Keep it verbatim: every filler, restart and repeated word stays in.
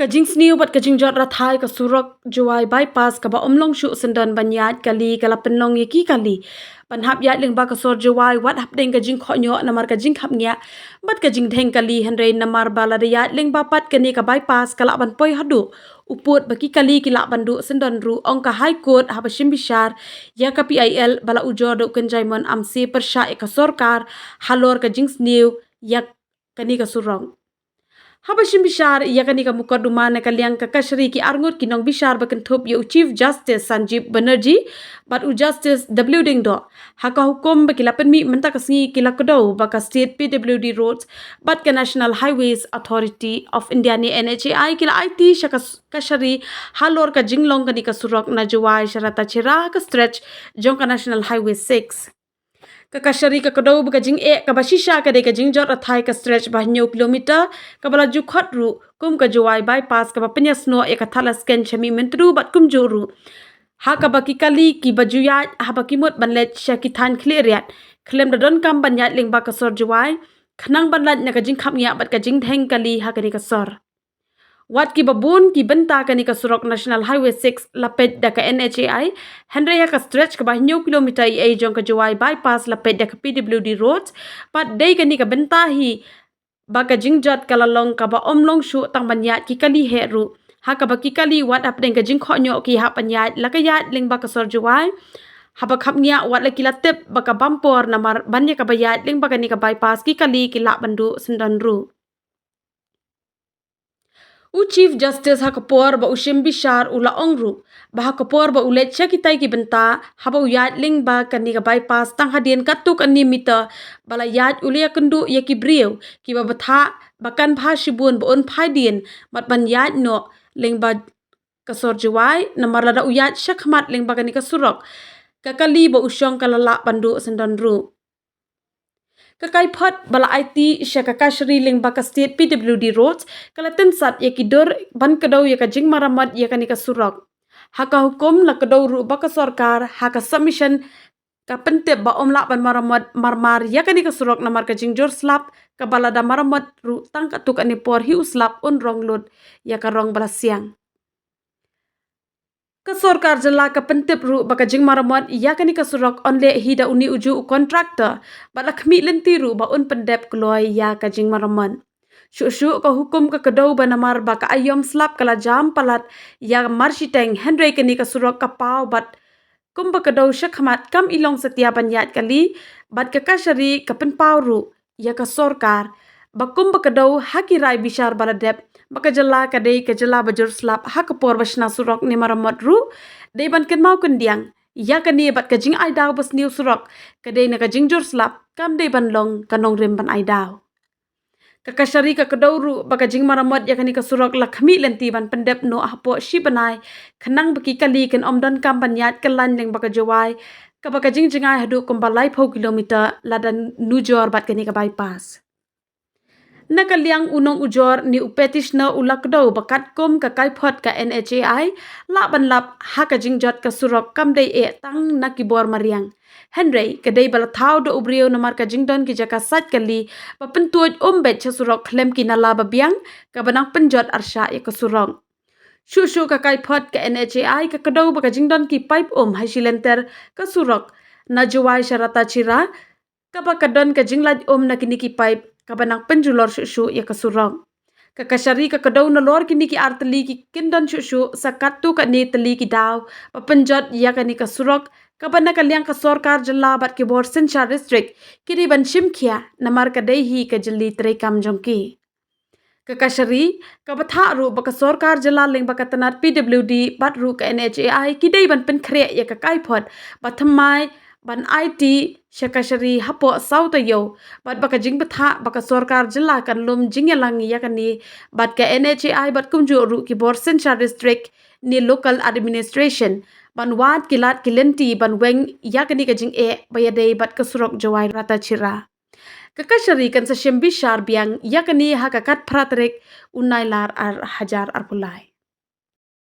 Ka jingsniew bad ka jingjot rathai ka surok Jowai Bypass kaba ym long shuh syndon ban ïaid kali ka la pynlong ïa ki kali ban hap ïaid lyngba ka sor Jowai wat hapdeng ka jingkhohñioh namar ka jingkhapngiah bad ka jingdheng kali, hynrei namar ba lada ïaid lyngba pat kane ka bypass ka lah ban poi haduh u pud ba ki kali ki lah ban duh syndon ruh, ong ka High Court haba shim bishar ïa ka P I L ba la ujor da u Kynjai Mon Amse pyrshah ïa ka sorkar halor ka jingsniew ïa kane ka surok. Haba shim bishar ïa kane ka mukotduma na ka liang ka kashari, ki arngut ki nongbishar ba kynthup ïa u Chief Justice Sanjeev Banerjee bad u Justice W Diengdoh, ha ka hukum ba ki la pynmih mynta ka sngi, ki la kdew ba ka State P W D Roads bad ka National Highways Authority of India ne N H A I ki la aiti sha ka s-, kashari halor ka jinglong kane ka surok na Jowai sha Ratatchira, ka stretch jong ka National Highway six. Ka kashari ka kdew ba ka jingeh kaba shisha ka dei ka jingjot rathai ka stretch ba hynñiew kilometer kaba la ju khot ruh kum ka Jowai Bypass kaba pynïasnoh ïa ka Thadlaskein sha Mihmyntdu bad kumjuh ruh ha kaba ki kali kiba ju ïaid haba ki mut ban leit sha ki thaiñ Khliehriat khlem da donkam ban ïaid lyngba ka sor Jowai khnang ban lait na ka jingkhapngiah bad ka jingdheng kali ha kane ka sor. Wat kiba bun ki bynta kane ka surok National Highway six la peit da ka N H A I, hynrei ha ka stretch kaba hynñiew kilometer eiei jong ka Jowai Bypass la peit da ka P W D Roads, bad dei kane ka bynta hi ba ka jingjot ka la long kaba ym long shuh tang ban ïaid ki kali heh ruh, ha kaba ki kali wat hapdeng ka jingkhohñioh ki hap ban ïaid la ka ïaid lyngba ka sor Jowai haba khapngiah, wat la ki la tip ba ka bam por namar ban ïa kaba ïaid lyngba kane ka bypass ki kali ki lah ban duh syndon ruh. U Chief Justice ha ka por ba u shim bishar u la ong ruh ba ha ka por ba u leit sha kitai ki bynta haba u ïaid lyngba kane ka bypass tang hadien katto katne meter ba la ïaid, u la ïakynduh ïa ki briew kiba bthah ba kan bha shibun ba un phai dien bad ban ïaid noh lyngba ka sor Jowai, namar lada u ïaid shakhmat lyngba kane ka surok, ka kali ba u shong ka la lah ban duh syndon ruh. Ka kaiphod ba la aiti sha ka kashari lyngba ka State P W D Roads ka la tynsat ïa ki dur ban kdew ïa ka jingmaramot ïa kane ka surok. Ha ka hukum la kdew ruh ba ka sorkar ha ka submission ka pyntip ba ym lah ban maramot marmar ïa kane ka surok namar ka jingjur slap, kaba lada maramot ruh tang katto katne por hi u slap un rong lut ïa ka rong ba la siang. Ka sorkar jylla ka pyntip ruh ba ka jingmaramot ïa kane ka surok yn leh hi da une ujuh u contractor, bad la khmih lynti ruh ba un pyndep kloi ïa ka jingmaramot. Shuh shuh ka hukum ka kdew ba namar ba ka aïom slap ka la jam palat ïa marshiteng, hynrei kane ka surok ka paw bad kumba kdew shakhmat kam i long satia ban ïaid kali, bad ka kashari ka pynpaw ruh ïa ka sorkar ba kumba kdew ha ki rai bishar ba la dep ba ka jylla ka dei ka jylla ba jur slap ha ka por ba shna surok ne maramot ruh, dei ban kynmaw kyndiang ïa kane bad ka jingai daw ba sniew surok ka dei na ka jingjur slap, kam dei ban long ka nongrim ban ai daw. Ka kashari ka kdew ruh ba ka jingmaramot ïa kane ka surok la khmih lynti ban pyndep noh hapoh shi bnai, khnang ba ki kali kin ym donkam ban ïaid kyllain lyngba ka Jowai, kaba ka jingjngai haduh kumba laiphew kilometer lada nujor bad kane ka bypass. Na ka liang u nongujor ne u petitioner u la kdew ba katkum ka kaiphod ka N H A I lah ban lap ha ka jingjot ka surok kam dei eh tang na ki bor mariang, hynrei ka dei ba la thaw da u briew namar ka jingdon ki jaka sait kali ba pyntuid um beit sha surok khlem ki nala ba biang, kaba nang pynjot arshah ïa ka surok. Shuh shuh ka kaiphod ka N H A I ka kdew ba ka jingdon ki paip um ha shi lynter ka surok na Jowai sha Ratatchira, kaba ka don ka jinglait um na kine ki paip kaba nang pynjulor shuh shuh ïa ka surok. Ka kashari ka kdew nalor kine ki ar tylli ki kyndon shuh shuh sa katto katne tylli ki daw ba pynjot ïa kane ka surok, kaba na ka liang ka sorkar jylla bad ki bor synshar district ki dei ban shim khia namar ka dei hi ka jylli treikam jong ki. Ka kashari ka bthah ruh ba ka sorkar jylla lyngba ka tnat P W D bad ruh ka N H A I ki dei ban pynkhreh ïa ka kaiphod ba thymmai ban aiti sha kashari hapoh saw taïew, bad ba ka jingbthah ba ka sorkar jylla kan lum jingïalang ïa kane bad ka N H A I bad kumjuh ruh ki bor synshar district ne local administration ban wad ki lad ki lynti ban weng ïa kane ka jingeh ba ïadei bad ka surok Jowai Ratatchira. Ka kashari kan sa shim bishar biang ïa kane ha ka khatphra tarik u Nailar ar hajar arphew lai.